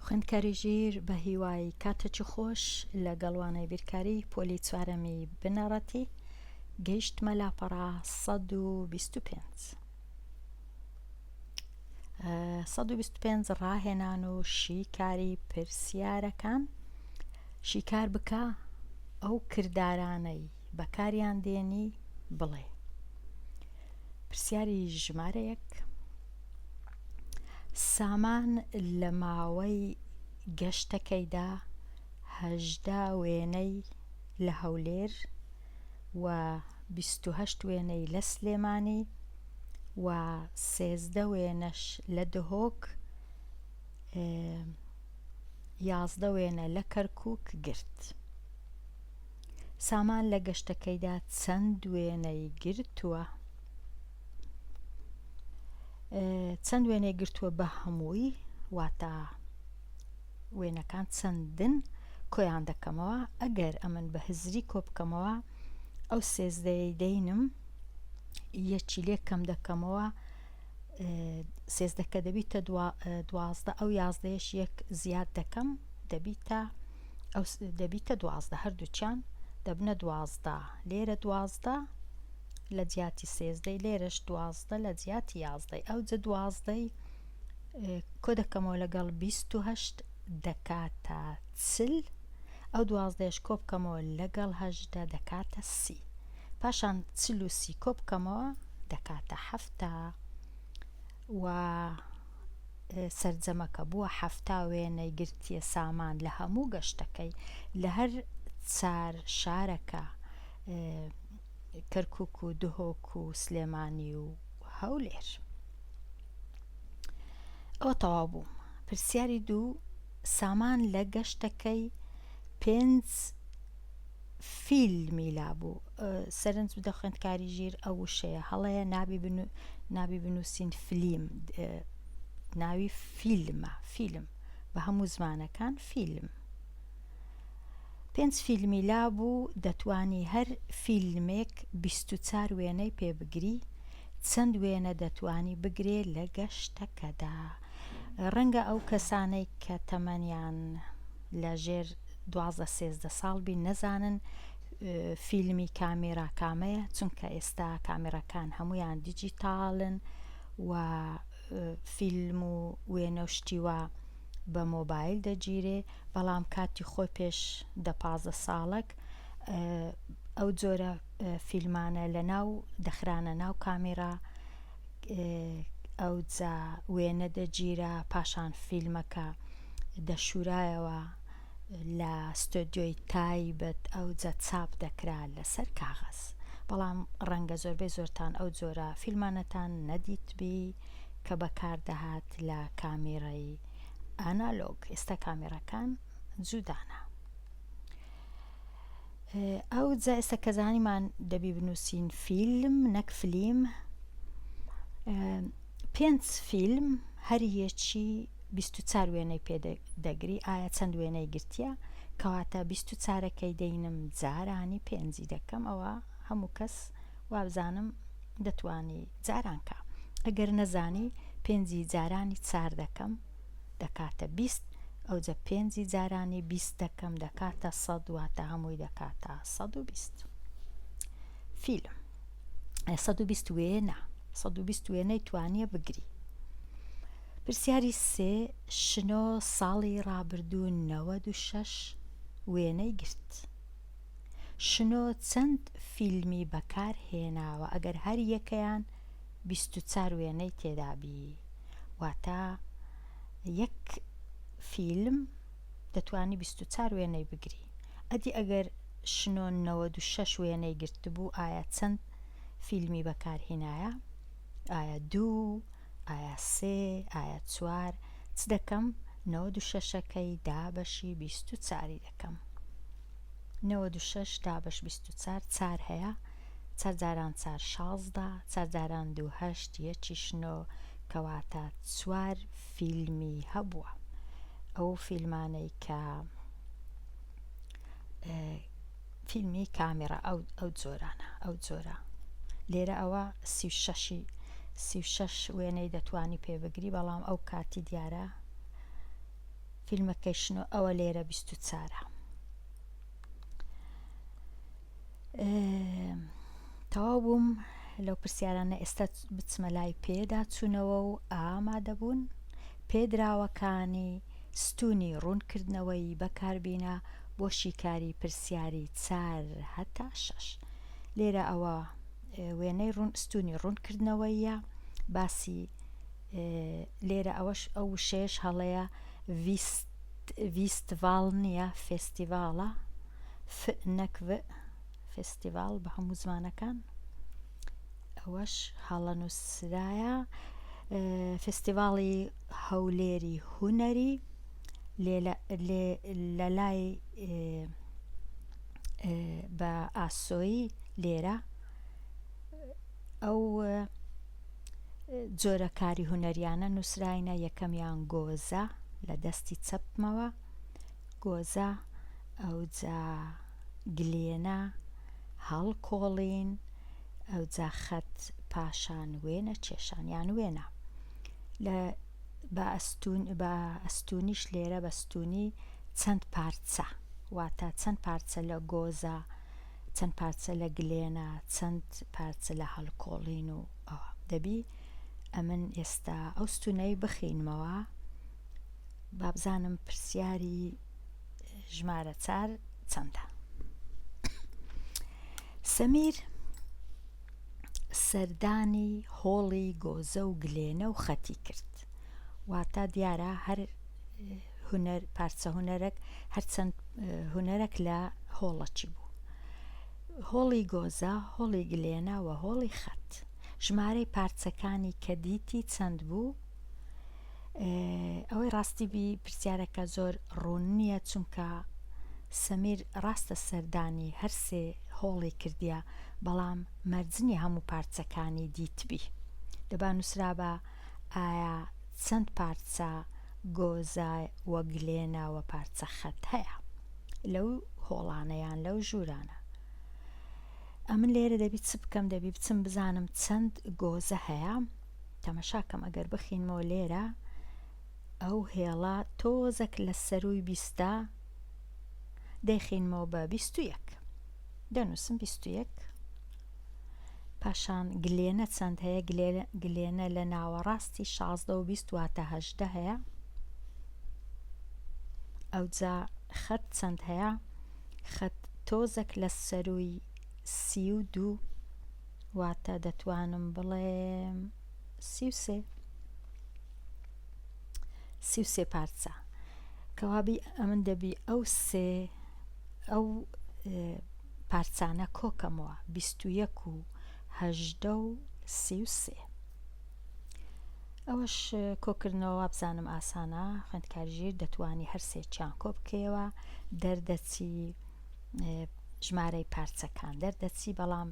خوێندکاری ژیر بە هیوای کاتێکی خۆش لە گەڵ وانەی بیرکاری پۆلی چوارەمی بنەڕەتی گەیشتمە لاپەڕە 125. 125 ڕاهێنان و شیکاری پرسیارەکان شیکار بکە ئەو کردارانەی بەکاریان دێنی بڵێ پرسیاری ژمارە یەک سامان لە ماوەی گەشتەکەیدا 18 وێنەی لە هەولێر و 28 وێنەی لە سلێمانی و 13 وێنەش لە دهۆک 11 وێنە لە کەرکوک گرت. سامان لە گەشتەکەیدا چەند وێنەی گرتووە؟ چەند وێنەی گرتووە بە هەمووی واتە وێنەکان چەندن کۆیان دەکەمەوە ئەگەر ئەمن بە هزری کۆ بکەمەوە ئەو سێزدەیەی دەینم یەکی لێ کەم دەکەمەوە سێزدەکە دەبیتە دوازدە ئەو یازدەیەش یەک زیاد دەکەم دەبیتە ئەو دەبیتە دوازدە هەردووکیان دەبنە دوازدە لێرە دوازدە لە جیاتی سێزدەی لێرەش دوازدە لە جیاتی یازدەی ئەوجە دوازدەی کۆ دەکەمەوە لەگەڵ 28 دەکاتە چل ئەو دوازدەیش کۆ بکەمەوە لەگەڵ هەژدە دەکاتە سی پاشان چل و سی کۆ بکەمەوە دەکاتە حەفتا و سەرجەمەکە بووە حەفتا وێنەی گرتیە سامان لە هەموو گەشتەکەی لە هەر چار شارەکە کەرکوک و دهۆک و سلێمانی و هەولێر. ئەوە تەواو بوو. پرسیاری دوو، سامان لە گەشتەکەی پێنج فیلمی لابوو. سەرنج بدە خوێندکاری ژیر ئەو وشەیە هەڵەیە نابی نابی بنووسین فلیم ناوی فیلمە فیلم بە هەموو زمانەکان فیلم. پێنج فیلمی لابوو دەتوانی هەر فیلمێک 24 وێنەی پێ بگری چەند وێنە دەتوانی بگرێ لە گەشتەکەدا ڕەنگە ئەو کەسانەی کە تەمەنیان لە ژێر 12 سێزدە ساڵ بی نەزانن فیلمی کامێرا کامەیە چونکە ئێستا کامێراکان هەمویان دیجیتاڵن و فیلم و وێنە و شتی وا بە مۆبایل دەگیرێ بەڵام کاتی خۆی پێش دە پازدە ساڵەک ئەو جۆرە فیلمانە لە ناو دەخرانە ناو کامێرا ئەوجا وێنە دەگیرا پاشان فیلمەکە دەشورایەوە لە ستۆدیۆی تایبەت ئەوجا چاپ دەکرا لەسەر کاغەز بەڵام ڕەنگە زۆربەی زۆرتان ئەو جۆرە فیلمانەتان نەدیتبی کە بەکار دەهات لە کامیرەی ئانالۆگ ئێستا کامێراکان جودانە ئەو جا ئێستا کە زانیمان دەبی بنووسین فیلم نەک فلیم پێنج فیلم هەر یەکی 24 وێنەی پێ دەگری ئایا چەند وێنەی گرتیە کەواتە 24ەکەی دەینم جارانی پێنجی دەکەم ئەوە هەموو کەس وابزانم دەتوانی جاران کە ئەگەر نەزانی پێنجی جارانی چار دەکەم دەکاتە 20 ئەوجە پێنجی جارانی 20 دەکەم دەکاتە سەد واتە هەمووی دەکاتە 120 فیلم 120 وێنە 120 وێنەی توانیە بگری پرسیاری سێ شنۆ ساڵی ڕابردوو 96 وێنەی گرت شنۆ چەند فیلمی بەکار هێناوە ئەگەر هەر یەکەیان 24 وێنەی تێدابی واتە یەک فیلم دەتوانی 24 وێنەی بگری ئەدی ئەگەر شنۆ 96 وێنەی گرتبوو ئایا چەند فیلمی بەکار هینایە ئایا دوو ئایا سێ ئایا چوار چ دەکەم 96ەکەی دابەشی 24 دەکەم 96 دابەش 24 چار هەیە چار جاران چار شازدە چار جاران دوو هەشت یەکیش نۆ کەواتە چوار فیلمی هەبووە ئەو فیلمانەی کە فیلمی کامێرا ئەو ئەو جۆرانە ئەو جۆرە لێرە ئەوە سی و شەشی سی و شەش وێنەی دەتوانی پێ بگری بەڵام ئەو کاتی دیارە. فیلمەکەی شنۆ ئەوە لێرە 24ە. تەواو بووم لەو پرسیارانە ئێستا بچمە لای پێدا چوونەوە و ئامادەبوون پێدراوەکانی ستونی ڕوونکردنەوەی بەکاربینە بۆ شیکاری پرسیاری چار هەتا شەش لێرە ئەوە وێنەی ڕوون ستونی ڕوونکردنەوەیە باسی لێرە ئەوەش ئەو وشەیەش هەڵەیە ویست ڤیستڤاڵ نییە فێستیڤاڵە ف نەک ڤ فێستیڤاڵ بە هەموو زمانەکان ئەوەش هەڵە نووسرایە فێستیڤاڵی هەولێری هونەری لە لای بە ئاسۆیی لێرە ئەو جۆرە کاری هونەریانە نووسراینە یەکەمیان گۆزە لە دەستی چەپمەوە گۆزە ئەوجا گلێنە هەڵکۆڵین ئەوجا خەت پاشان وێنە کێشان یان وێنە لە بە ئەستون بە ئەستونیش لێرە بە ستونی چەند پارچە واتە چەند پارچە لە گۆزە چەند پارچە لە گلێنە چەند پارچە لە هەڵکۆڵین و ئەوە دەبی ئەمن ئێستا ئەو ستونەی بخینمەوە بابزانم پرسیاری ژمارە چار چەندە سەمیر سەردانی هۆڵی گۆزە و گلێنە و خەتی کرد واتە دیارە هەر هونەر پارچە هونەرەک هەرچەند هونەرەک لە هۆڵەکی بوو هۆڵی گۆزە هۆڵی گلێنە و هۆڵی خەت ژمارەی پارچەکانی کە دیتی چەند بوو ئەوەی ڕاستی بی پرسیارەکە زۆر ڕوون نییە چونکە سەمیر ڕاستە سەردانی هەرسێ هۆڵی کردیە بەڵام مەرجنی هەموو پارچەکانی دیتبی دەبا نووسرابا ئایا چەند پارچە گۆزە و گلێنە و پارچە خەت هەیە لەو هۆڵانە یان لەو ژوورانە ئەمن لێرە دەبی چ بکەم دەبی بچم بزانم چەند گۆزە هەیە تەمەشاکەم ئەگەر بخینمەوە لێرە ئەو هێڵە تۆزەک لە سەروی بیستە دەیخینمەوە بە 21 دەنووسم 21 پاشان گلێنە چەند هەیە گلێنە لە ناوەڕاستی 16 و 20 واتە هەژدە هەیە ئەوجا خەت چەند هەیە خەت تۆزەک لە سەروی 32 واتە دەتوانم بڵێم 33 33 پارچە کەوابی ئەمن دەبی ئەو سێ ئەو پارچانە کۆکەمەوە 21 و هەژدە و 33 ئەوەش کۆکردنەوە وابزانم ئاسانە خوێندکاری ژیر دەتوانی هەر سێکیان کۆ بکەیەوە دەردەچی ژمارەی پارچەکان دەردەچی بەڵام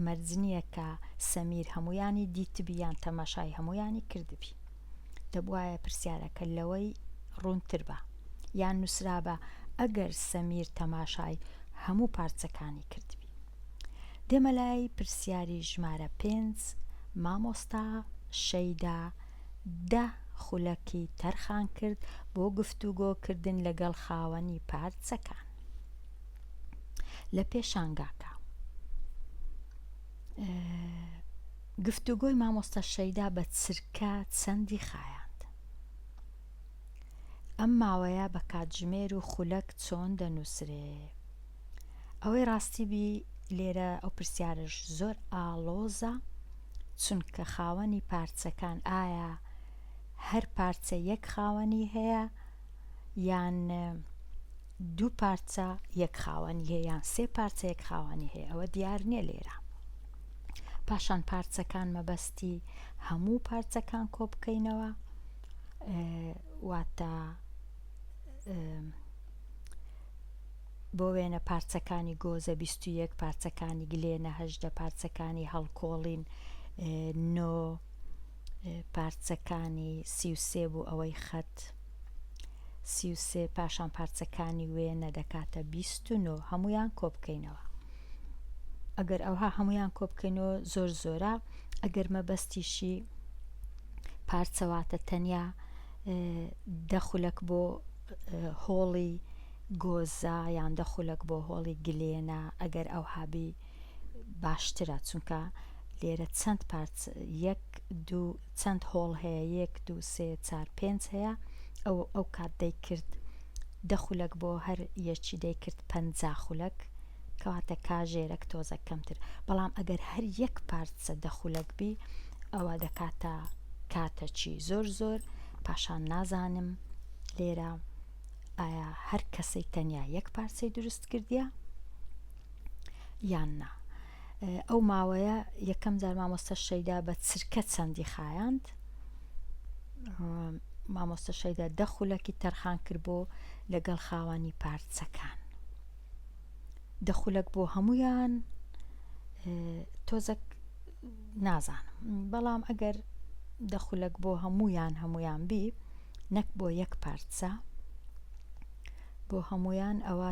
مەرج نییە کە سەمیر هەمویانی دیتبی یان تەماشای هەمویانی کردبی دەبواە پرسیارەکە لەوەی ڕوونتر بە یان نووسرابە ئەگەر سەمیر تەماشای هەموو پارچەکانی کردبی دێمە لای پرسیاری ژمارە پێنج، مامۆستا شەیدا دە خولەکی تەرخان کرد بۆ گفتوگۆ کردن لەگەڵ خاوەنی پارچەکان لە پێشانگاکە. گفتوگۆی مامۆستا شەیدا بە چرکە چەندی خایاند؟ ئەم ماوەیە بە کاتژمێر و خولەک چۆن دەنووسرێ؟ ئەوەی ڕاستی بی لێرە ئەو پرسیارەش زۆر ئاڵۆزە چونکە خاوەنی پارچەکان ئایا هەر پارچە یەک خاوەنی هەیە یان دوو پارچە یەک خاوەنی هەیە یان سێ پارچە یەک خاوەنی هەیە ئەوە دیار نییە لێرە پاشان پارچەکان مەبەستی هەموو پارچەکان کۆ بکەینەوە واتە بۆ وێنە پارچەکانی گۆزە 21، پارچەکانی گلێنە 18، پارچەکانی هەڵکۆڵین نۆ، پارچەکانی 33 بوو ئەوەی خەت 33 پاشان پارچەکانی وێنە دەکاتە 29 هەمویان کۆ بکەینەوە ئەگەر ئەوها هەمویان کۆ بکەینەوە زۆر زۆرە ئەگەر مەبەستیشی پارچەواتە تەنیا دە خولەک بۆ. هۆڵی گۆزە یان دە خولەک بۆ هۆڵی گلێنە ئەگەر ئەوها بی باشترە چونکە لێرە چەند پارچ یەک دوو چەند هۆڵ هەیە یەک دوو سێ چار پێنج هەیە ئەو ئەو کات دەیکرد دە خولەک بۆ هەر یەکی دەیکرد پەنجا خولەک کەواتە کاژێرەک تۆزەک کەمتر بەڵام ئەگەر هەر یەک پارچە دە خولەک بی ئەوە دەکاتە کاتەکی زۆر زۆر پاشان نازانم لێرە ئایا هەر کەسەی تەنیا یەک پارچەی دروست کردیە یان نا ئەو ماوەیە یەکەم جار مامۆستا شەیدا بە چرکە چەندی خایاند مامۆستا شەیدا دە خولەکی تەرخان کرد بۆ لەگەڵ خاوەنی پارچەکان دە خولەک بۆ هەمویان تۆزەک نازانم بەڵام ئەگەر دە خولەک بۆ هەمویان هەمویان بی نەک بۆ یەک پارچە بۆ هەمویان ئەوە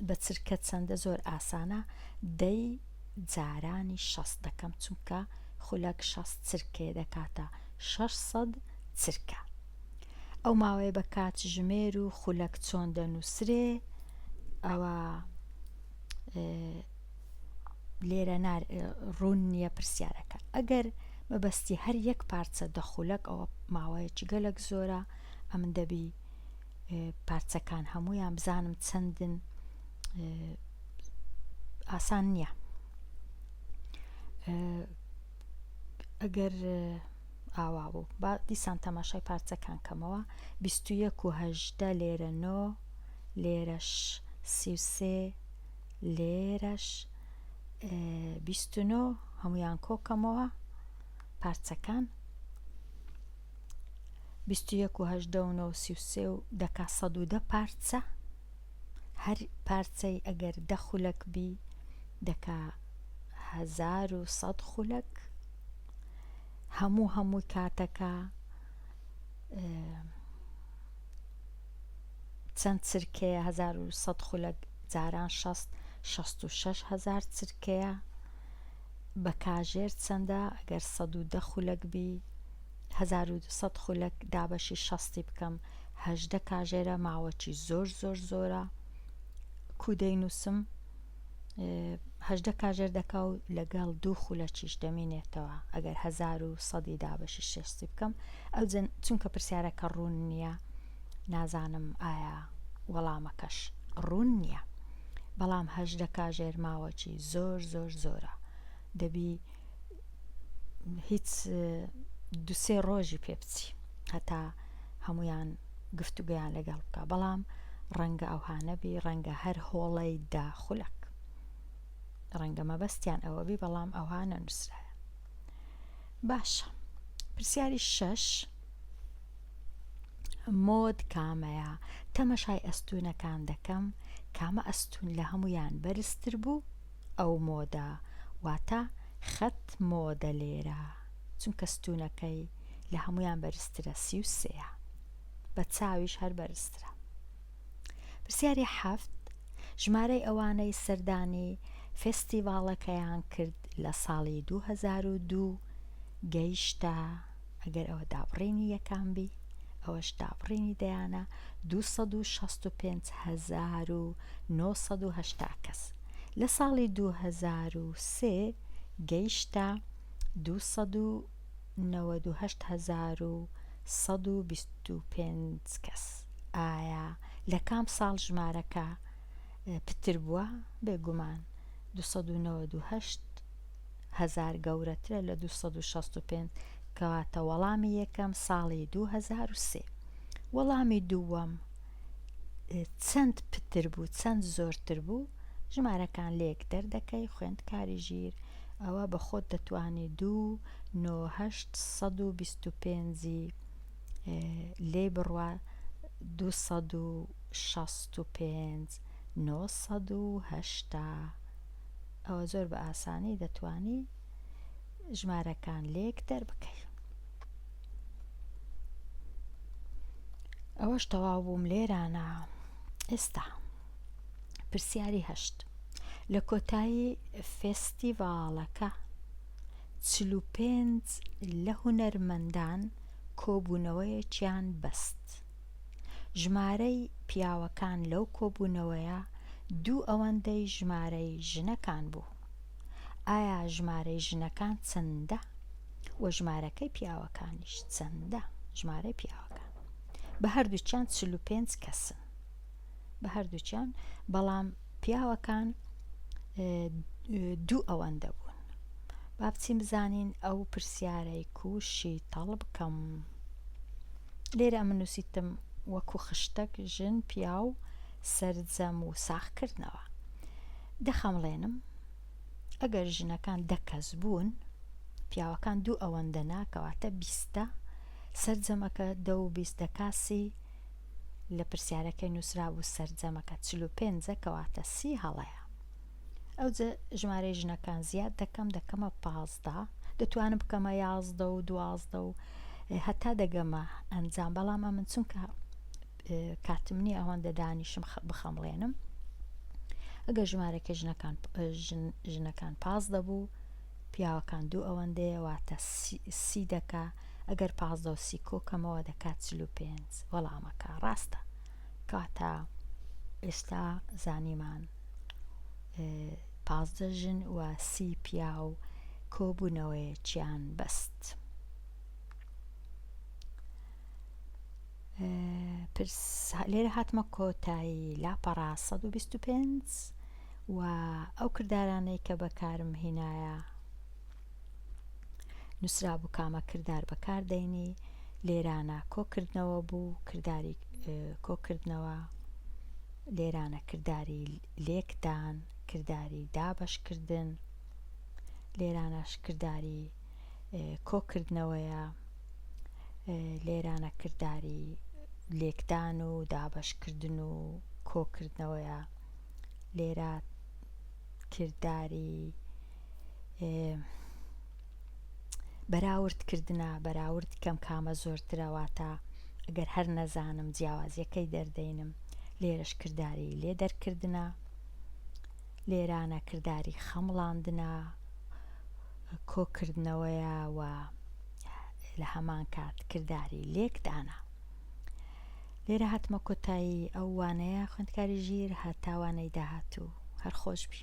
بە چرکە چەندە زۆر ئاسانە دەی جارانی شەست دەکەم چونکە خولەک شەست چرکەیە دەکاتە 600 چرکە ئەو ماوەیە بە کاتژمێر و خولەک چۆن دەنووسرێ ئەوە لێرە ڕوون نییە پرسیارەکە ئەگەر مەبەستی هەر یەک پارچە دە خولەک ئەوە ماوەیەکی گەلک زۆرە ئەمن دەبی پارچەکان هەمویان بزانم چەندن ئاسان نییە ئەگەر ئاوا بوو با دیسان تەماشای پارچەکان کەمەوە 21 و هەژدە لێرە نۆ لێرەش 33 لێرەش 29 هەمویان کۆکەمەوە پارچەکان 21 و هەژدە و نۆ 33 و دەکا 110 پارچە هەر پارچەی ئەگەر دە خولەک بی دەکا 1100 خولەک هەموو هەمووی کاتەکە چەند چرکەیە 1100 خولەک جاران 6 66 هزار چرکەیە بە کاژێر چەندە ئەگەر 110 خولەک بی 1200 خولەک دابەشی شەستی بکەم هەژدە کاژێرە ماوەکی زۆر زۆر زۆرە کو دەینووسم هەژدە کاژێر دەکا و لەگەڵ دوو خولەکیش دەمینێتەوە ئەگەر هەزار و سەدی دابەشی شێستی بکەم ئەو چونکە پرسیارەکە ڕوون نییە نازانم ئایا وەڵامەکەش ڕوون نییە بەڵام هەژدە کاژێر ماوەکی زۆر زۆر زۆرە دەبی هیچ دوسێ ڕۆژی پێ بچی هەتا هەمویان گفتوگەیان لەگەڵ بکە بەڵام ڕەنگە ئەوها نەبی ڕەنگە هەر هۆڵەی دا خولەک ڕەنگە مەبەستیان ئەوە بی بەڵام ئەوها نەنووسرایە باشە پرسیاری شەش مۆد کامەیە تەمەشای ئەستونەکان دەکەم کامە ئەستون لە هەمویان بەرزتر بوو ئەو مۆدە واتە خەت مۆدە لێرە چونکە ستوونەکەی لە هەموویان بەرزترە 33 بە چاویش هەر بەرزترە. پرسیاری حەفت، ژمارەی ئەوانەی سەردانی فێستیڤاڵەکەیان کرد لە ساڵی 2002 گەیشتە، ئەگەر ئەوە دابڕینی یەکان بی ئەوەش دابڕینی دەیانە، 265980 کەس. لە ساڵی 2003 گەیشتە 298125 کەس. ئایا لە کام ساڵ ژمارەکە پتر بووە؟ بێگومان 298 هەزار گەورەترە لە 265 کەواتە وەڵامی یەکەم ساڵی 2003. وەڵامی دووەم چەند پتر بوو چەند زۆرتر بوو ژمارەکان لێک دەردەکەی خوێندکاری ژیر ئەوە بە خۆت دەتوانی دوو نۆ هەشت 125 لێ بڕوا 265 980 ئەوە زۆر بە ئاسانی دەتوانی ژمارەکان لێک دەربکەی. ئەوەش تەواو بووم لێرانە ئێستا پرسیاری هەشت لە کۆتایی فێستیڤاڵەکە 45 لە هونەرمەندان کۆبوونەوەیەکیان بەست. ژمارەی پیاوەکان لەو کۆبوونەوەیە دوو ئەوەندەی ژمارەی ژنەکان بوو. ئایا ژمارەی ژنەکان چەندە؟ وە ژمارەکەی پیاوەکانیش چەندە؟ ژمارەی پیاوەکان بە هەردووکیان 45 کەسن بە هەردووکیان بەڵام پیاوەکان دوو ئەوەندە بوون با بچین بزانین ئەو پرسیارەی کوشی تەڵ بکەم لێرە ئەمن نووسیتم وەکو خشتەک ژن پیاو سەرجەم و ساخکردنەوە دەخەمڵێنم ئەگەر ژنەکان دە کەس بوون پیاوەکان دوو ئەوەندە ناکەواتە بیستە سەرجەمەکە دە و 20 دەکا سی لە پرسیارەکەی نووسرابوو سەرجەمەکە 45 کەواتە سی هەڵەیە ئەوجە ژمارەی ژنەکان زیاد دەکەم دەکەمە 15 دەتوانم بکەمە یازدە و دوازدە و هەتا دەگەمە ئەنجام بەڵام ئەمن چونکە کاتم نییە ئەوەندە دانیشم بخەمڵێنم ئەگەر ژمارەکە ژنەکان ژنەکان پازدە بوو پیاوەکان دوو ئەوەندەیە واتە سی دەکا ئەگەر پازدە و سی کۆکەمەوە دەکات 45 وەڵامەکە ڕاستە کاتە ئێستا زانیمان پازدە ژن و سی پیاو کۆبوونەوەیەکیان بەست. پرس لێرە هاتمە کۆتایی لاپەڕە 125 و ئەو کردارانەی کە بەکارم هینایە نووسرابوو کامە کردار بەکار دەینی لێرانە کۆکردنەوە بوو کرداری کۆکردنەوە لێرانە کرداری لێکدان کرداری دابەشکردن لێرانەش کرداری کۆکردنەوەیە لێرانە کرداری لێکدان و دابەشکردن و کۆکردنەوەیە لێرە کرداری بەراورد کردنە بەراورد کەم کامە زۆرترە واتە ئەگەر هەر نەزانم جیاوازیەکەی دەردەینم لێرەش کرداری لێ دەرکردنە لێرانە کرداری خەمڵاندنە کۆکردنەوەیە و لە هەمان کات کرداری لێکدانە. لێرە هاتمە کۆتایی ئەو وانەیە خوێندکاری ژیر هەتا وانەی داهاتوو هەر خۆش بی.